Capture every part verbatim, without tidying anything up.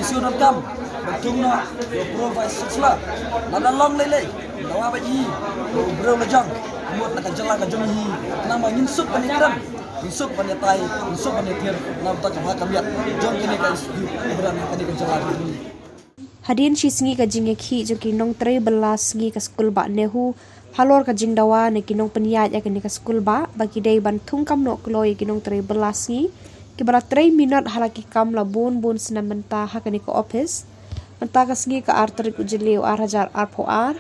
Shu donkam ban thung noh ïa u Pro Vice Chancellor. Lada long lei lei, dawa ba ïa u briew la jong, mut na ka jylla ka jong hi. Namar ngin suk ban ïa kren, ngin suk ban ïa tai, ngin suk ban ïa tiar. Namar ta ka bha ka miat jong kane ka institute, ka bran kane ka jylla ka jong hi. Hadien shi sngi ka jingïakhih jong ki nongtrei bylla sngi ka skul bah NEHU, halor ka jingdawa na ki nongpynïaid ïa kane ka skul bah ba ki dei ban thung kam noh kloi ïa ki nongtrei bylla sngi kiba la trei minot ha la ki kam la bun bun snem mynta ha kane ka ophis. Mynta ka sngi ka ar tarik u Jylliew ar hajar arphew ar,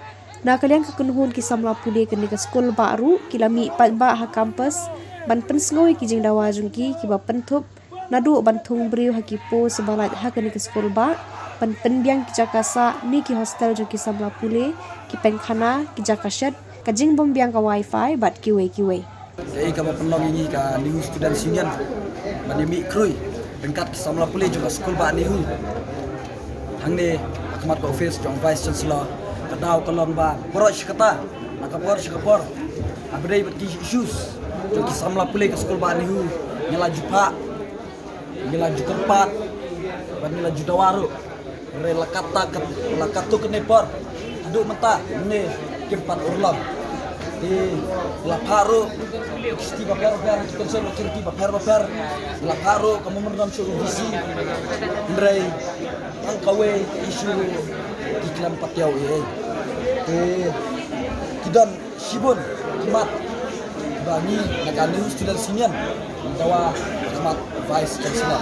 na ka liang ka kynhun ki samla pule kane ka skul bah ruh ki la mih paidbah ha campus ban pynsngew ïa ki jingdawa jong ki kiba pynthup naduh ban thung briew ha ki post ba lait ha kane ka skul bah, ban pynbiang ki jaka sah ne ki hostel jong ki samla pule, ki pengkhana, ki jaka shet, ka jingbym biang ka wifi bad kiwei kiwei. Kaei kaba pynlong ïa ngi ka NEHU Students Union ban ïa mih khrui ryngkat ki samla pule jong ka skul bah NEHU hangne ha khmat ka office jong Vice Chancellor? Ka daw ka long ba baroh shi katta, na ka por sha ka por, haba dei bad ki issues jong ki samla pule ka skul bah NEHU, ngi la ju phah, ngi la ju kyrpad bad ngi la ju dawa ruh. Hynrei la katta kat, la katto katne por haduh mynta ne kim pat urlong. Te la phah ruh ki shuti bapher bapher, ki concern authority bapher bapher. La phah ruh ka memorandum sha u VC. Hynrei tang kawei ka issue ruh ki khlem pat ïoh ei ei. Te ki don shibun ki mat ba ngi na ka NEHU Students Union ngi dawa ha khmat Vice Chancellor.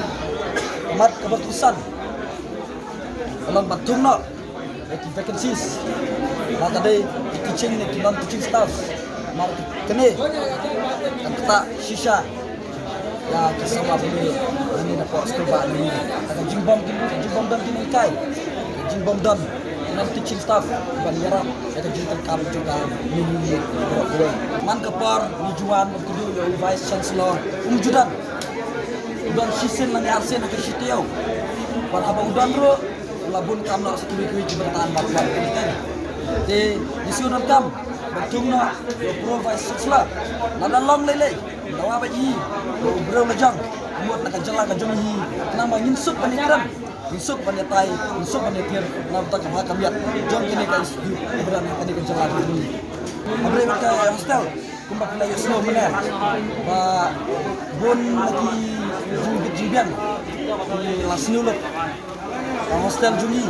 Ka mat kaba kongsan ka long ban thung noh ïa ki vacancies, ba ka dei ki teaching ne ki non teaching staff. Namar kane kan ktah shisha ïa ki samla pule hangne na poh skul bah NEHU. Ka jingbym, jingbym don ki nonghikai, jingbym don ki non teaching staff ban ïarap ïa ka jingtrei kam jong ka NEHU. Man ka por ngi ju wan ban kynduh ïa u Vice Chancellor, um ju don. U don shisien lane arsien ha ka shi taïew. Bad haba u don ruh, la bun kam noh sa kiwei kiwei ki bynta ba u wan. Te ngi shu donkam ban thung noh ïa u Pro Vice Chancellor. Lada long lei lei, dawa ba ïa u briew la jong, mut na ka jylla ka jong hi. Namar ngin suk ban ïa kren, ngin suk ban ïa tai, ngin suk ban ïa tiar. Namar ta ka bha ka miat jong kane ka institute, ka bran kane ka jylla ka jong hi. Haba ïa ka hostel, kumba phi la ïohsngew mynne ba bun na ki jingbit jingbiang ki la sniew lut. Ka hostel jong ngi,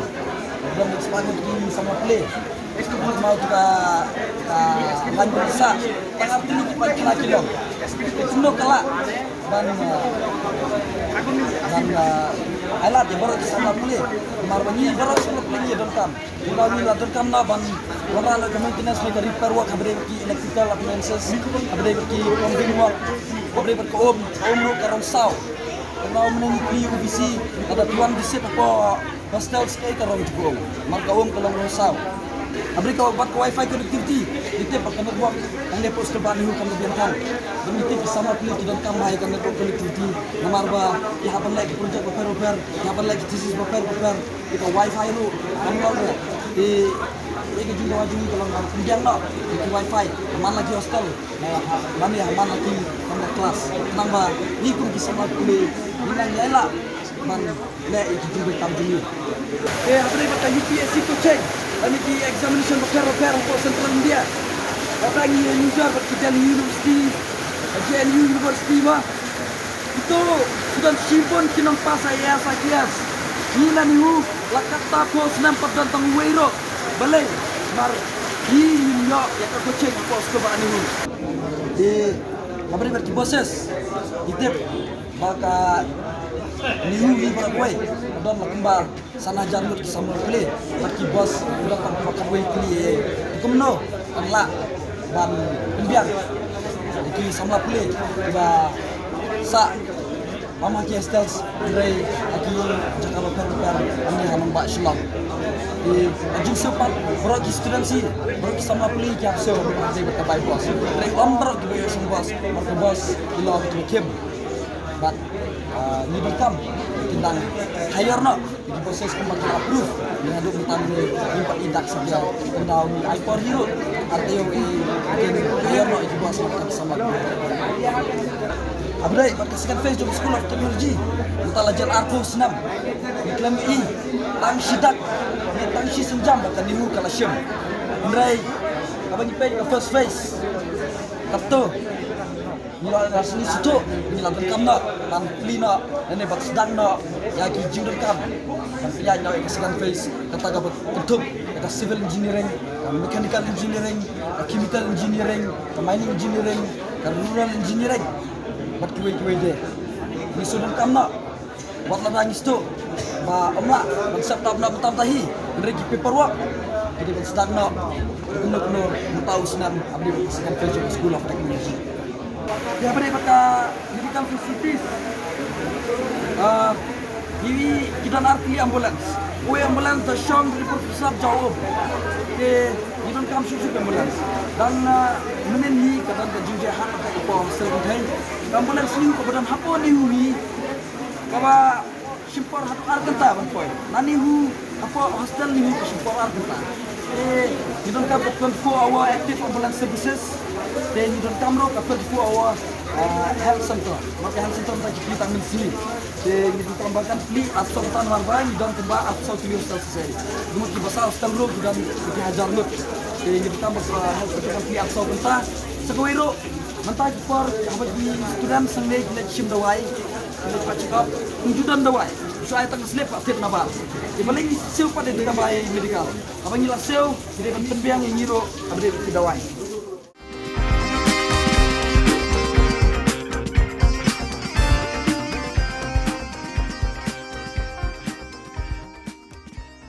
ba dang spah ngut ki samla pule, ka mut ka, ka lain ba sa, tang ar tylli ki paidkhana ki long. Kumno ka lah ban, eh, ban, eh, ai lad ïa baroh ki samla pule. Namar ba ngi baroh ki samla pule ngi donkam. Ngi la, ngi la donkam na ban wanrah noh ka maintenance ne ka repair work, haba dei bad ki electrical appliances, haba dei bad ki plumbing work, haba dei bad ka um, ka um ruh ka rong saw. Ka um ne ngi kylli u VC, lada phi wan visit hapoh hostel, kaei ka rong jong ka um? Namar ka um ka long rong saw. Haba dei ka bad ka wifi connectivity, ngi tip ba ka network hangne hapoh skul bah NEHU kam da biang than. Bad ngi tip ki samla pule ki donkam bha ïa ka network connectivity. Namar ba ki hap ban leh ki project bapher bapher, ki hap ban leh ki thesis bapher bapher. Ïa ka wifi ruh kam long ruh. Te ïa ka jingdawa jong ngi ka long ban pynbiang noh ïa ki wifi ha man la ki hostel, ha man, ha man la ki kamra klas. Khnang ba ngi kum ki samla pule ngi nang ïai lah ban leh ïa ki jingdonkam jong ngi. Te haba ïadei bad ka UPSC coaching lane ki examination bapher bapher hapoh Central India, lada ngi ïanujor bad ki Delhi University, ka JNU University ma, kito ki don shibun ki nongpass IAS IPS. Ngi na NEHU la katta phew snem pat don tang uwei ruh. Balei? Namar ngi ngim ïoh ïa ka coaching hapoh skul bah NEHU. Te haba ïadei bad ki bosses, ngi tip ba ka NEHU hi baroh kawei ka don la kumba san hajar ngut ki samla pule, bad ki bus ki don tang kumba khatwei tylli. Te kumno kan lah ban pynbiang ïa ki samla pule kiba sah, ym ha ki hostels hynrei ha ki jaka bapher bapher hangne ha nongbah Shillong. Te ka jingsiew pat, baroh ki students hi, baroh ki samla pule ki hap siew ha ka bai bus. Hynrei ym baroh kiba ïoh shong bus, namar ka bus ki long kiba khim. Bad, ah, ngi donkam kin dang hire noh ïa ki buses kumba ki la approve. Ngi haduh mynta ngi, ngim pat i dak sabiang. Kyndaw ngi ai por hi ruh, ar taïew i kin hire noh ïa ki bus ba kan samla. Hynrei bad ka second phase jong School of Technology mynta la jia arphew snem. Ngi khlem ïohi tang shi dak, ngi tang shi sienjam ba ka NEHU ka la shim. Hynrei haba ngi peit ka first phase, kato ngi la, la sngewthuh, ngi la donkam noh ban plie noh, lane ban sdang noh ïa ki jingdonkam ban plie noh ïa ka second phase, kata kaba kynthup ïa ka civil engineering, ka mechanical engineering, ka chemical engineering, ka mining engineering, ka rural engineering bad kiwei kiwei de. Ngi shu donkam noh. Wat lada ngi shu ba ym lah ban sep tap na mynta mynta hi, hynrei ki paperwork ki dei ban sdang noh kano kano mynta u snem, haba dei ka second phase jong ka School of Technology. Ïa, haba dei bad ka medical facilities, ah, ki, ki don ar tylli ambulance. Uwei ambulance da shong Ri Por Phusap Jowai. Te ngi donkam shuh shuh ka ambulance. Dang, ah, mynhynnin hi ka don ka jingjia ha ka, ka hostel kynthei. Ka ambulance NEHU kaba don hapoh NEHU hi, kaba shim por haduh ar kynta ban poi. Na NEHU, hapoh hostel NEHU ka shim por ar kynta. Te ngi donkam ka twenty-four hour active ambulance services. Te ngi donkam ruh ka twenty-four hour, ah, health center. Namar ka health center mynta ki plie tang mynsngi. Te ngi donkam ba kan plie arphew saw kynta, namar ba ngi don kumba arphew saw tylli hostel shisha. Namar ki basa hostel ruh ki don ki hajar ngut. Te ngi donkam ba ka health center kan plie arphew saw kynta. Sa kawei ruh, mynta ki por haba ki student shangne ki leit shim dawai, ki leit pat check up, ym ju don dawai. Shu ai tang slip pat tip na bar. Te balei ngi siew pat ïa ki dawai medical? Haba ngi la siew, ki dei ban pynbiang ïa ngi ruh haba dei ki dawai.